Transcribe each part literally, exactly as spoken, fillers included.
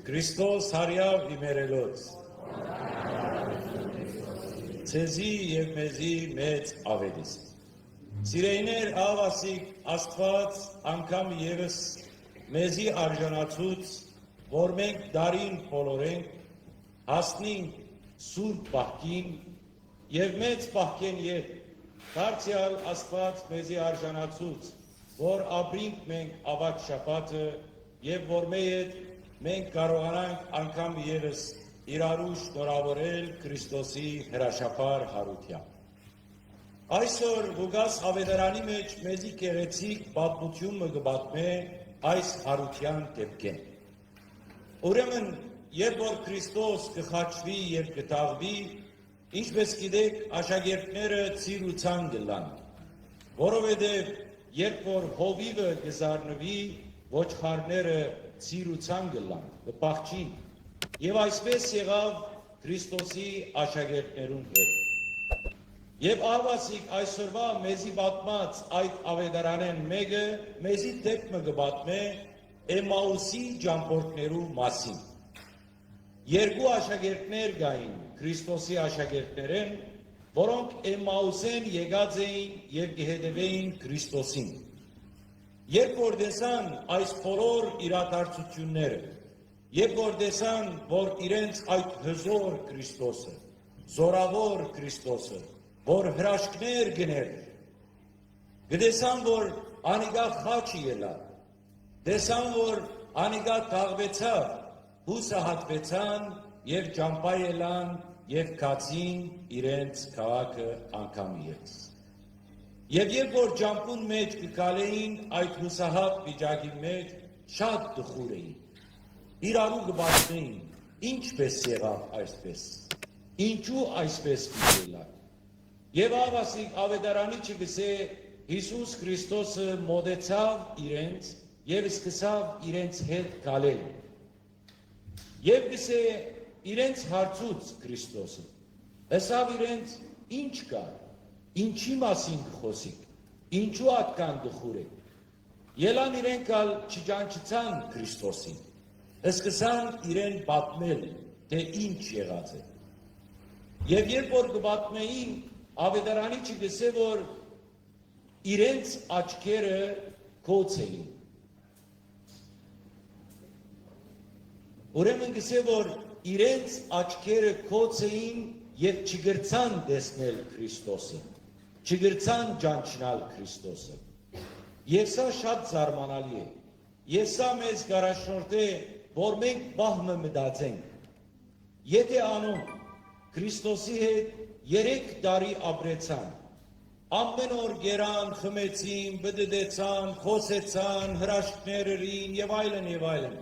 Քրիստոս հարիաւ իմերելոց, ձեզի եւ մեզի մեծ աւետիսկ։ Սիրեյներ, աղասիկ Աստուած անգամ եւս մեզի արժանացուց, որ մենք դարին բոլորենք, հասնենք սուրբ պահքին, եւ մեծ պահքեն յետ դարձեալ Աստուած մեզի արժանացուց, որ ապրինք մենք աւագ շաբաթը եւ որմէ յետ մենք կարողանանք անգամ եւս իրարու շնորհաւորել Քրիստոսի հրաշափառ յարութեան։ Այսօր Ղուկաս աւետարանի մէջ մեզի գեղեցիկ պատմութիւն մը կը պատմէ այս յարութեան դէպքէն։ Ուրեմն, երբ որ Քրիստոս կը խաչուի եւ կը թաղուի, ինչպէս գիտէք, աշակերտները ծիր ու ցան կ'ըլլան, որովհետեւ երբ որ հովիւը կը զարնուի, ոչխարները ծիր ու ցան կ'ըլլան, կը փախչին։ Եւ այսպէս եղաւ Քրիստոսի աշակերտներուն հետ։ Եւ ահաւասիկ այսօրուայ մեզի պատմած այդ աւետարանէն մէկը մեզի դէպք մը կը պատմէ Էմաուսի ճամբորդներու մասին։ Երկու աշակերտներ կային Քրիստոսի աշակերտներէն, որոնք Էմաուսէն եկած էին եւ կը հետեւէին Քրիստոսին։ Երբ որ տեսան այս բոլոր իրադարձութիւնները, երբ որ տեսան, որ իրենց այդ հզոր Քրիստոսը, զորաւոր Քրիստոսը, որ հրաշքներ կ'ընէր, կը տեսան, որ անիկա խաչը ելաւ, տեսան, որ անիկա թաղուեցաւ, յուսահատուեցան եւ ճամբայ ելան եւ գացին իրենց քաղաքը անգամ եւս։ Եւ երբ որ ճամբուն մէջ կը քալէին, այդ յուսահատ վիճակի մէջ շատ տխուր էին։ Իրարու կը պատմէին, ինչպէս եղաւ այսպէս, ինչու այսպէս պիտի ըլլայ։ Եւ ահաւասիկ աւետարանիչը կ'ըսէ, Յիսուս Քրիստոսը մօտեցաւ իրենց եւ սկսաւ իրենց հետ քալել։ Եւ կ'ըսէ, իրենց հարցուց Քրիստոսը, ըսաւ իրենց. «Ի՞նչ կայ, ինչի՞ մասին կը խօսիք, ինչո՞ւ ատկան տխուր էք»։ Ելան իրենք ալ չճանչցան Քրիստոսին, սկսան իրեն պատմել, թէ ինչ եղած է։ Եւ երբ որ կը պատմէին, աւետարանիչը կ'ըսէ, որ իրենց աչքերը կոց էին։ Ուրեմն կ'ըսէ, որ իրենց աչքերը կոց էին եւ չկրցան տեսնել Քրիստոսը, չկրցան ճանչնալ Քրիստոսը։ Եւ սա շատ զարմանալի է։ Եւ սա մեզ կ'առաջնորդէ, որ մենք պահ մը մտածենք. եթէ անոնք Քրիստոսի հետ երեք տարի ապրեցան, ամէն օր կերան, խմեցին, պտտեցան, խօսեցան, հրաշքներ ըրին եւ այլն եւ այլն,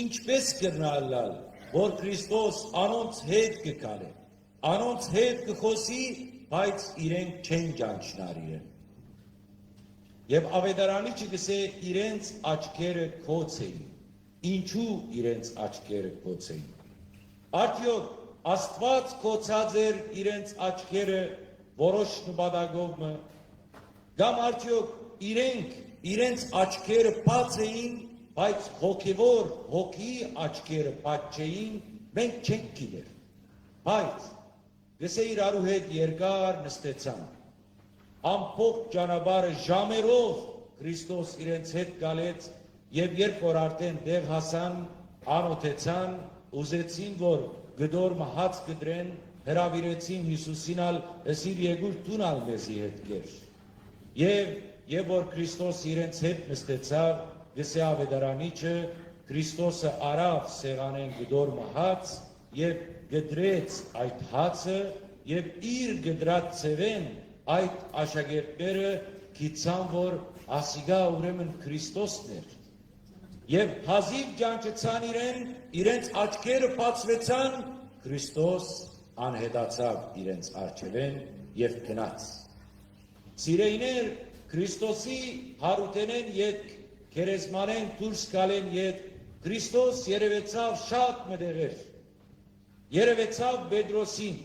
ինչպէս կրնայ ըլլալ, որ Քրիստոս անոնց հետ կը քալէ, անոնց հետ կը խօսի, բայց իրենք չեն ճանչնար իրեն։ Եւ աւետարանիչը կ'ըսէ, իրենց աչքերը կոց էին։ Ինչու՞ իրենց աչքերը կոց էին։ Արդեօք Աստուած կոցած էր իրենց աչքերը որոշ նպատակով մը, կամ արդեօք իրենք իրենց աչքերը բաց էին, բայց հոգեվոր հոգիի աչքերը բաց չէին, մենք չենք գիտեր։ Բայց, կ'ըսէ, իրարու հետ երկար նստեցան։ Ամբողջ ճանապարհը ժամերով Քրիստոս իրենց հետ գալեց, եւ երբ որ արդեն տեղ հասան, անօթեցան, ուզեցին, որ կտոր մը հաց կտրեն, հրաւիրեցին Յիսուսին ալ, ըսին, «Եկուր դուն ալ մեզի հետ կեր»։ Եւ, եւ որ Քրիստոս իրենց հետ նստեցաւ, կ'ըսէ աւետարանիչը, Քրիստոսը առաւ սեղանէն կտոր մը հաց եւ կտրեց այդ հացը, եւ իր կտրած ձեւէն այդ աշակերտները գիտցան, որ ասիկա ուրեմն Քրիստոսն էր։ Եւ հազիւ ճանչցան իրեն, իրենց աչքերը բացուեցան, Քրիստոս անհետացաւ իրենց առջեւէն եւ գնաց։ Սիրեյներ, Քրիստոսի յարութենէն ետք, գերեզմանէն դուրս գալէն ետք, Քրիստոս երեւեցաւ շատ մը տեղեր։ Երեւեցաւ Պետրոսին,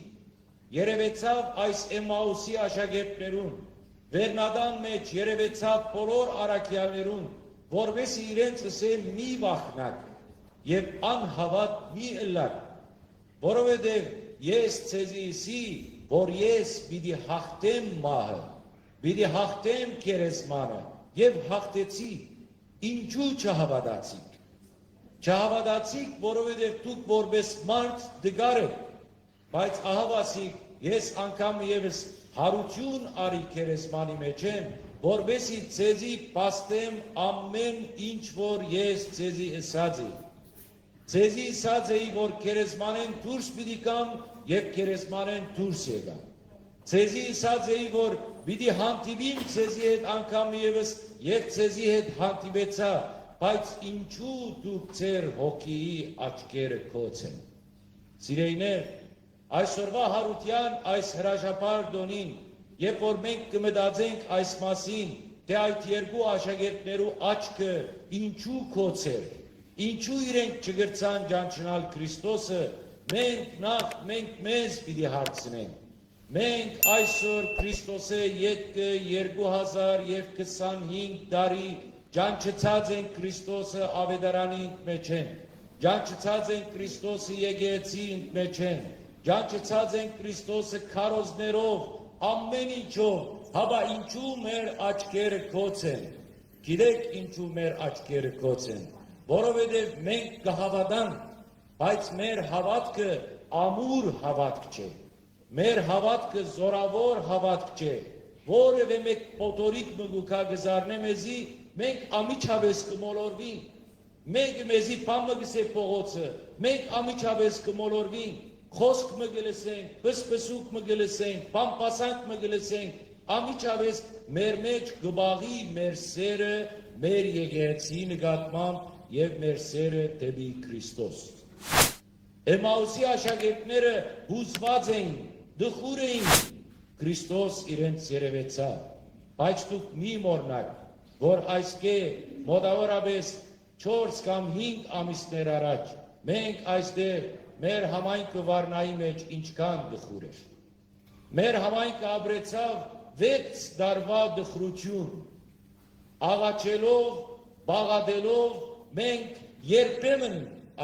երեւեցաւ այս Էմաուսի աշակերտներուն, վերնատան մէջ երեւեցաւ բոլոր առաքեալներուն, որպէս զի իրենց ըսէ. «Մի վախնաք, եւ անհաւատ մի ըլլաք, որովհետեւ ես ձեզի ըսի, որ ես պիտի յաղթեմ մահը, պիտի յաղթեմ գերեզմանը եւ յաղթեցի։ Ինչու՞ չհաւատացիք։ Չհաւատացիք, որովհետեւ դուք որպէս մարդ տկար էք։ Բայց ահաւասիկ, ես անգամ եւս յարութիւն առի գերեզմանի մէջէն, որպէսզի ձեզի փաստեմ ամէն ինչ որ ես ձեզի ըսած էի։ Ձեզի ըսած էի, որ գերեզմանէն դուրս պիտի գամ եւ գերեզմանէն դուրս եկայ։ Ձեզի ըսած էի, որ պիտի հանդիպիմ ձեզի հետ անգամ եւս եւ ձեզի հետ հանդիպեցայ, բայց ինչու դուք ձեր հոգիի աչքերը գոց են։ Սիրելիներ, այսօրուայ յարութեան այս հրաժարպատոր տօնին, երբ որ մենք կը մտածենք այս մասին, թէ այդ երկու աշակերտներու աչքը ինչու գոց էր, ինչու իրենք չկրցան ճանչնալ Քրիստոսը, մենք նախ մենք մեզ պիտի հարցնենք. մենք այսօր Քրիստոսէ ետքը երկու հազար եւ քսանհինգ տարի ճանչցած ենք Քրիստոսը աւետարանին մէջէն, ճանչցած ենք Քրիստոսը եկեղեցին մէջէն, ճանչցած ենք Քրիստոսը քարոզներով, ամէն ինչով, հապա ինչու մեր աչքերը գոց են։ Գիտեք ինչու մեր աչքերը գոց են։ Որովհետեւ մենք կը հաւատանք, բայց մեր հաւատքը ամուր հաւատք չէ։ Մեր հաւատքը զօրաւոր հաւատք չէ։ Որեւէ մէկ փոթորիկ մը կու գայ կը զարնէ մեզի, մենք անմիջապէս կը մոլորուինք։ Մէկը մեզի բան մը կ'ըսէ փողոցը, մենք անմիջապէս կը մոլորուինք, խօսք մը կը լսենք, պսպսուկ մը կը լսենք, բամբասանք մը կը լսենք, անմիջապէս մեր մէջ կը բաղի մեր սերը մեր եկեղեցիի նկատմամբ եւ մեր սերը դէպի Քրիստոս։ Էմաուսի աշակերտները յուզուած էին, տխուր էին, Քրիստոս իրենց երեւեցաւ, բայց դուք մի մոռնաք, որ այսքէ մօտաւորապէս չորս կամ հինգ ամիսներ առաջ մենք այստեղ մեր համայնքը Վառնայի մէջ ինչքան տխուր էր։ Մեր համայնքը ապրեցաւ վեց տարուայ տխրութիւն, աղաչելով, բաղատելով, մենք երբեմն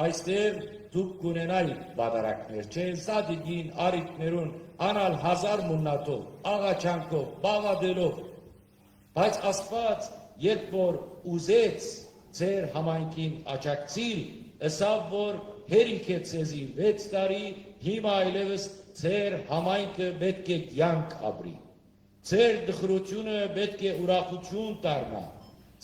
այստեղ դուք կունենայիք պատարագներ, չէ, զատիկին, արիքներուն, անալ հազար մուննաթով, աղաչանքով, բաղատելով, բայց Աստուած, երբ որ ուզեց ձեր համայնքին աջակցիլ, ըսաւ, որ հերիք է ձեզի վեց տարի, հիմա այլեւս ձեր համայնքը պէտք է կեանք ապրի։ Ձեր տխրութիւնը պէտք է ուրախութիւն դառնայ,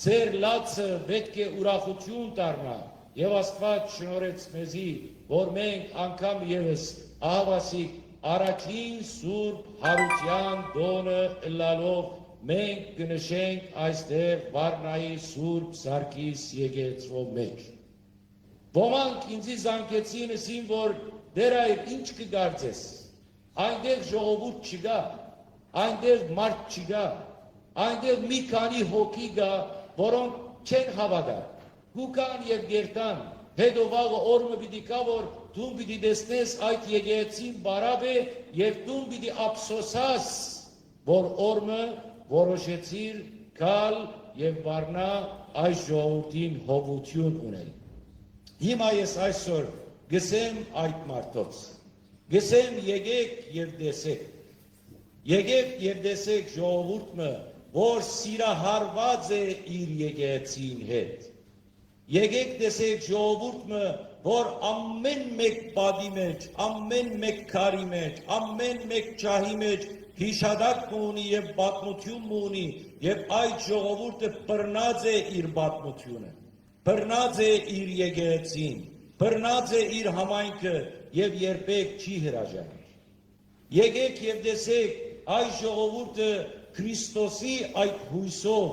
ձեր լացը պէտք է ուրախութիւն դառնայ, եւ Աստուած շնորհեց մեզի, որ մենք անգամ եւս ահաւասիկ առաջին Սուրբ Յարութեան տօնը ըլլալով մենք կը նշենք այստեղ Վառնայի Սուրբ Սարգիս եկեղեցւոյ մէջ։ Ոմանք ինծի զանգեցին, ըսին, որ դեր այր, ինչ կը կարծես, այնտեղ ժողովուրդ չկայ, այնտեղ մարդ չկայ, այնտեղ մի քանի հոգի կայ, որոնք չեն հաւատար, կու գան եւ կ'երթան, հետո վաղը օր մը պիտի գայ, որ դուն պիտի տեսնես այդ եկեղեցին պարապ է եւ դուն պիտի ափսոսաս, որ օր մը որոշեցիր գալ եւ Վառնայ այս ժողովուրդին հովհուտութիւն ունել։ Հիմա ես այսօր կ'ըսեմ այդ մարդոց, կ'ըսեմ, եկեք եւ տեսեք, եկեք եւ տեսեք ժողովուրդ մը, որ սիրահարուած է իր եկեղեցին հետ։ Եկեք տեսեք ժողովուրդ մը, որ ամէն մէկ պատի մէջ, ամէն մէկ քարի մէջ, ամէն մէկ ջահի մէջ յիշատակ մը ունի եւ պատմութիւն մը ունի, եւ այդ ժողովուրդը բռնած է իր պատմութիւնը, բռնած է իր եկեղեցին, բռնած է իր համայնքը եւ երբեք չի հրաժարիր։ Եկեք եւ տեսեք, այս ժողովուրդը Քրիստոսի այդ յոյսով,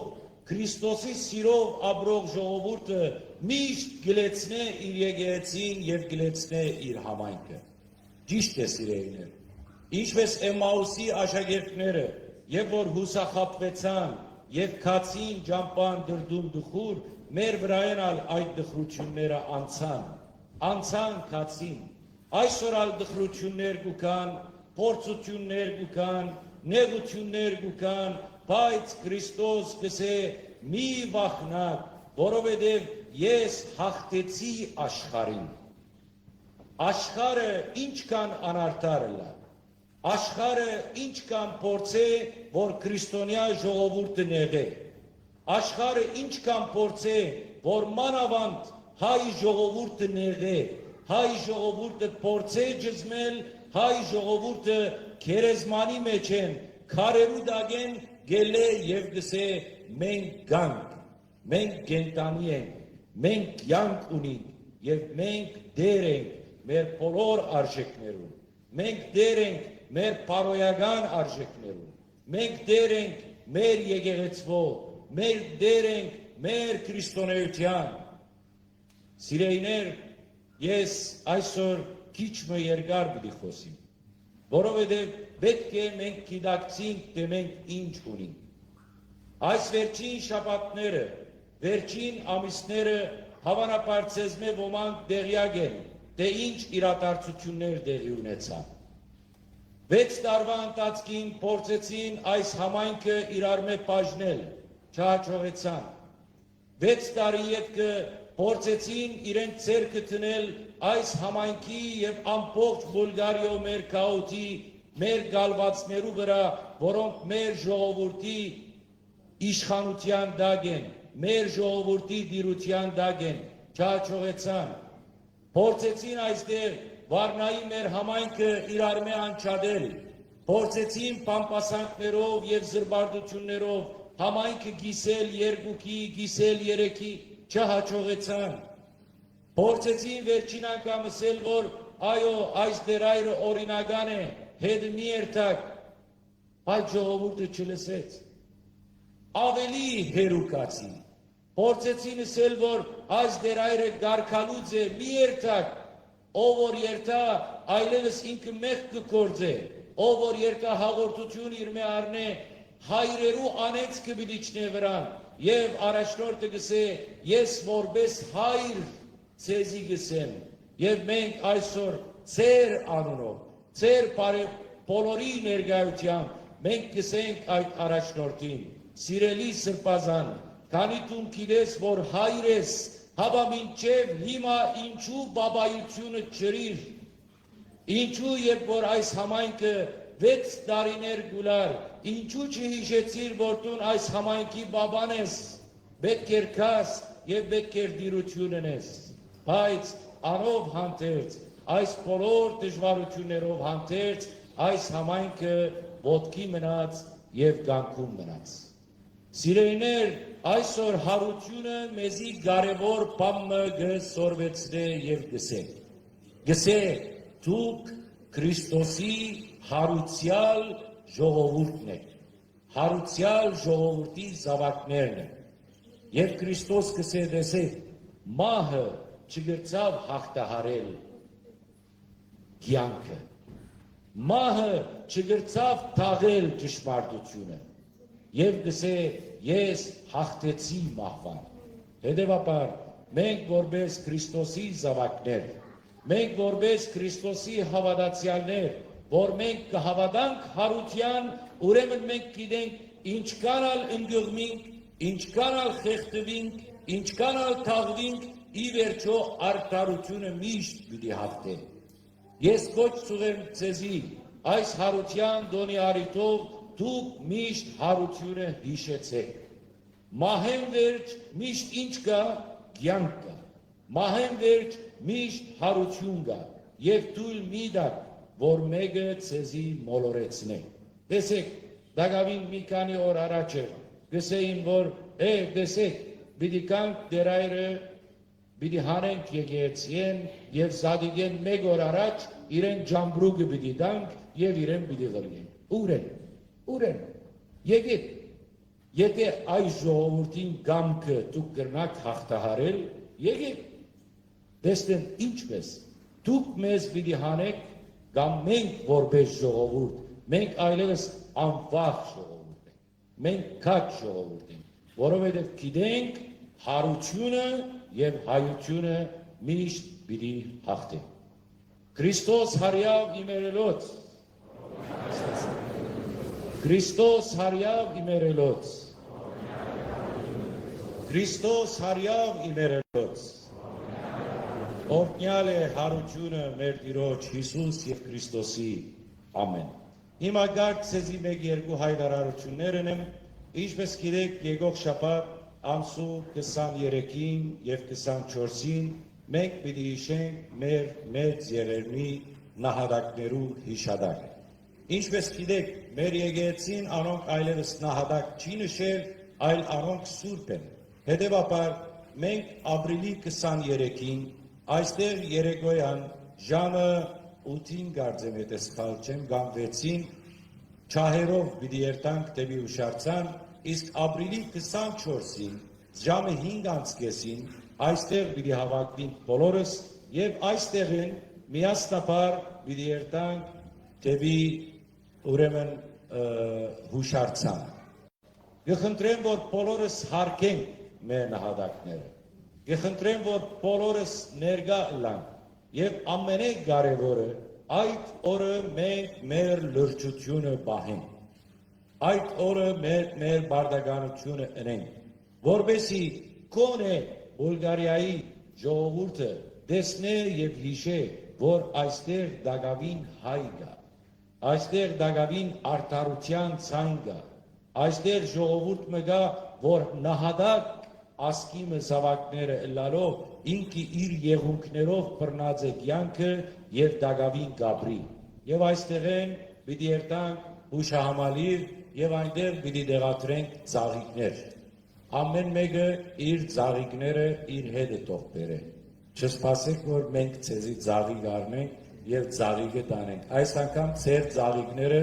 Քրիստոսի սիրով ապրող ժողովուրդը միշտ գլեցնէ իր եկեղեցին եւ գլեցնէ իր համայնքը։ Ճիշդ է, սիրելիներ, ինչպես Էմաուսի աշակերտները, երբ որ յուսախաբուեցան եւ գացին ճամբան դրդուն տխուր, մեր վրայէն ալ այդ տխրութիւնները անցան, անցան, գացին։ Այսօր ալ տխրութիւններ կու գան, փորձութիւններ կու գան, նեղութիւններ կու գան, բայց Քրիստոս կ'ըսէ. «Մի վախնաք, որովհետեւ Ես հաղթեցի աշխարհին։ Աշխարհը ինչքան անարդար ըլլայ, աշխարհը ինչքան փորձէ, որ քրիստոնեայ ժողովուրդը նեղէ, աշխարհը ինչքան փորձէ, որ մանաւանդ հայ ժողովուրդը նեղէ, հայ ժողովուրդը փորձէ ջզմել, հայ ժողովուրդը գերեզմանի մէջէն, քարերու տակէն կ'ելլէ եւ կ'ըսէ. «Մենք կանք, մենք կենդանի ենք, մենք կեանք ունինք եւ մենք տէր ենք մեր բոլոր արժեքներուն, մենք տէր ենք մեր բարոյական արժեքներուն, մենք տէր ենք մեր եկեղեցւոյ, մենք տէր ենք մեր քրիստոնէութեան»։ Սիրելիներ, ես այսօր քիչ մը երկար պիտի խօսիմ, որովհետեւ պէտք է մենք գիտակցինք թէ մենք ինչ ունինք։ Այս վերջին շաբաթները, վերջին ամիսները հաւանաբար ձեզմէ ոմանք տեղեակ են թէ ինչ իրադարձութիւններ տեղի ունեցան։ Վեց տարուայ ընթացքին փորձեցին այս համայնքը իրարմէ բաժնել, չհաջողեցան։ Վեց տարի ետքը փորձեցին իրենց ձեռքը դնել այս համայնքի եւ ամբողջ Բուլղարիոյ մեր գաղութի, մեր կալուածներու վրայ, որոնք մեր ժողովուրդի իշխանութեան տակ են, մեր ժողովուրդի տիրութեան տակ են, չհաջողեցան։ Փորձեցին այստեղ Վառնայի մեր համայնքը իրարմէ անջատել։ Փորձեցին բամբասանքներով եւ զրպարտութիւններով համայնքը կիսել երկուքի, կիսել երեքի, չհաջողեցան։ Փորձեցին վերջին անգամ ըսել, որ այո, այս դերայրը օրինական է, հետը մի երթաք, բայց ժողովուրդը չլսեց։ Աւելի հեռու գացին։ Փորձեցին ըսել, որ այս դերայրը կարգալուծ է, մի երթաք, ով որ երթայ, այլեւս ինքը մեղք կը գործէ, ով որ երթայ հաղորդութիւն իրմէ առնէ, հայրերու անեծքը պիտի իջնէ վրան, եւ առաջնորդը կ'ըսէ. «Ես որպէս հայր ձեզի կ'ըսեմ, եւ մենք այսօր ձեր անունով, ձեր բարեւ բոլորի ներկայութեամբ մենք կ'ըսենք այդ առաջնորդին. Սիրելի սրբազան, քանի դուն գիտես, որ հայր ես, հապա մինչեւ հիմա ինչու բաբայութիւնը չըրիր»։ Ինչու, երբ որ այս համայնքը վեց տարիներ կ'ուլար, ինչու չյիշեցիր, որ դուն այս համայնքի բաբան ես, պէտք էր գաս եւ պէտք էր տիրութիւն ընես, բայց անով հանդերձ, այս բոլոր դժուարութիւններով հանդերձ, այս համայնքը ոտքի մնաց եւ կանգուն մնաց։ Սիրելիներ, այսօր յարութիւնը մեզի կարեւոր բան մը կը սորվեցնէ եւ կ'ըսէ. կ'ըսէ. «Դուք Քրիստոսի յարուցեալ ժողովուրդն եք, յարուցեալ ժողովուրդի զաւակներն եք»։ Եւ Քրիստոս կ'ըսէ. «Տեսէք, մահը չկրցաւ յաղթահարել կեանքը, մահը չկրցաւ թաղել ճշմարտութիւնը»։ Եւ կ'ըսէ. «Ես յաղթեցի մահուան»։ Հետեւաբար, մենք որպէս Քրիստոսի զաւակներ, մենք որպէս Քրիստոսի հաւատացեալներ, որ մենք կը հաւատանք յարութեան, ուրեմն մենք գիտենք ինչքան ալ ընկղմինք, ինչքան ալ խեղդուինք, ինչքան ալ թաղուինք, ի վերջոյ արդարութիւնը միշտ պիտի հաղթէ։ Ես կոչ ծուղեմ ձեզի, այս յարութեան տօնի առիթով դուք միշտ յարութիւնը յիշեցէք։ Մահէն վերջ միշտ ինչ կայ, կեանք կայ։ Մահէն վերջ միշտ յարութիւն կայ, եւ թոյլ մի տաք, որ մէկը ձեզի մոլորեցնէ։ Տեսէք, տակաւին մի քանի օր առաջ էր, կ'ըսէին, որ, «Է, տեսէք, պիտի գանք դերայրը, պիտի հանենք եկեղեցիէն եւ զատիկէն մէկ օր առաջ իրեն ճամբրուկը պիտի տանք եւ իրեն պիտի ղրկենք»։ Ո՞ւր են, ո՞ւր են։ Եկեք, եթէ այս ժողովուրդին կամքը դուք կրնաք յաղթահարել, եկեք, տեսնենք ինչպես դուք մեզ պիտի հանեք, կամ մենք որպես ժողովուրդ, մենք այլևս անվախ ժողովուրդ ենք, մենք քաջ ժողովուրդ ենք, որովհետեւ գիտենք, յարութիւնը եւ հայութիւնը միշտ պիտի հաղթեն։ Քրիստոս յարեաւ իմերելոց։ Քրիստոս յարեաւ իմերելոց։ Քրիստոս հարիաւ, իմերերոց։ Օրհնեալ է յարութիւնը մեր Տիրոջ Յիսուս եւ Քրիստոսի։ Ամէն։ Հիմա կարգ ձեզի մէկ երկու յայտարարութիւններ ընեմ։ Ինչպէս գիտէք, եկող շաբաթ ամսու քսաներեքին եւ քսանչորսին մենք պիտի յիշենք մեր մեծ եղերնի նահատակներու յիշատակը։ Ինչպէս գիտէք, մեր եկեղեցին անոնք այլեւս նահատակ չի նշեր, այլ անոնք սուրբ են։ Հետեւաբար, մենք ապրիլի քսաներեքին, այստեղ երեկոյան ժամը ութին կարծեմ, եթե սխալ չեմ, կամ վեցին, ջահերով պիտի երթանք դէպի յուշարձան, իսկ ապրիլի քսանչորսին, ժամը հինգ անց կէսին, այստեղ պիտի հաւաքուինք բոլորս եւ այստեղէն միասնաբար պիտի երթանք դէպի, ուրեմն, ը, յուշարձան։ Կը խնդրեմ, որ բոլորս յարգենք մեր նահատակները։ Կը խնդրեմ, որ բոլորս ներկայ ըլլանք եւ ամենէն կարեւորը, այդ օրը մենք մեր լրջութիւնը պահենք։ Այդ օրը մեր, մեր պարտականութիւնը ընենք, որպէսզի գոնէ Բուլղարիայի ժողովուրդը տեսնէ եւ յիշէ, որ այստեղ տակաւին հայ կայ, այստեղ տակաւին արդարութեան ձայն կայ, այստեղ ժողովուրդ մը կայ, որ նահատակ ազգի մը զաւակները ըլլալով, ինքը իր եղունգներով բռնած է կեանքը եւ տակաւին կ'ապրի։ Եւ այստեղէն պիտի երթանք յուշահամալիր եւ այնտեղ պիտի տեղադրենք ծաղիկներ։ Ամէն մէկը իր ծաղիկները իր հետը թող բերէ։ Չսպասէք, որ մենք ձեզի ծաղիկ առնենք եւ ծաղիկը տանենք։ Այս անգամ ձեր ծաղիկները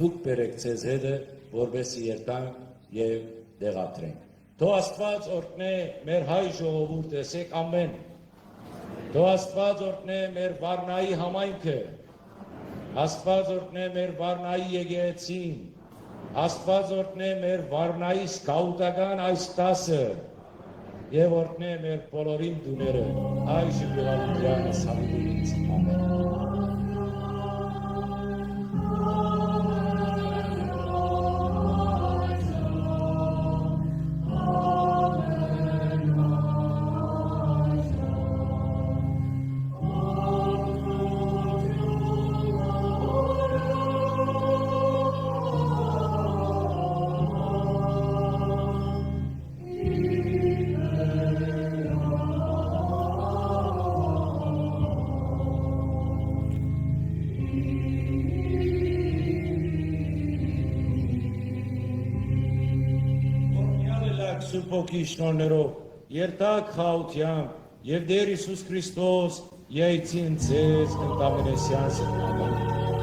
դուք բերէք ձեզ հետը, որպէսզի երթանք եւ տեղադրենք։ Թող Աստուած օրհնէ մեր հայ ժողովուրդը, ըսէք ամէն։ Թող Աստուած օրհնէ մեր Վառնայի համայնքը, Աստուած օրհնէ մեր Վառնայի եկեղեցին, Աստուած օրհնէ մեր Վառնայի սկաուտական այս դասը եւ օրհնէ մեր բոլորին տուները։ Այժմ եւ անընդհանուր սաղիթ ինձ։ Ամէն։ Օրհնեալ ըլլաք Սուրբ Հոգի շնորհներով, երթաք խաղաղութեամբ, եւ Տէր Յիսուս Քրիստոս յայցին ձեզ ընդամենեսեան սրտմական։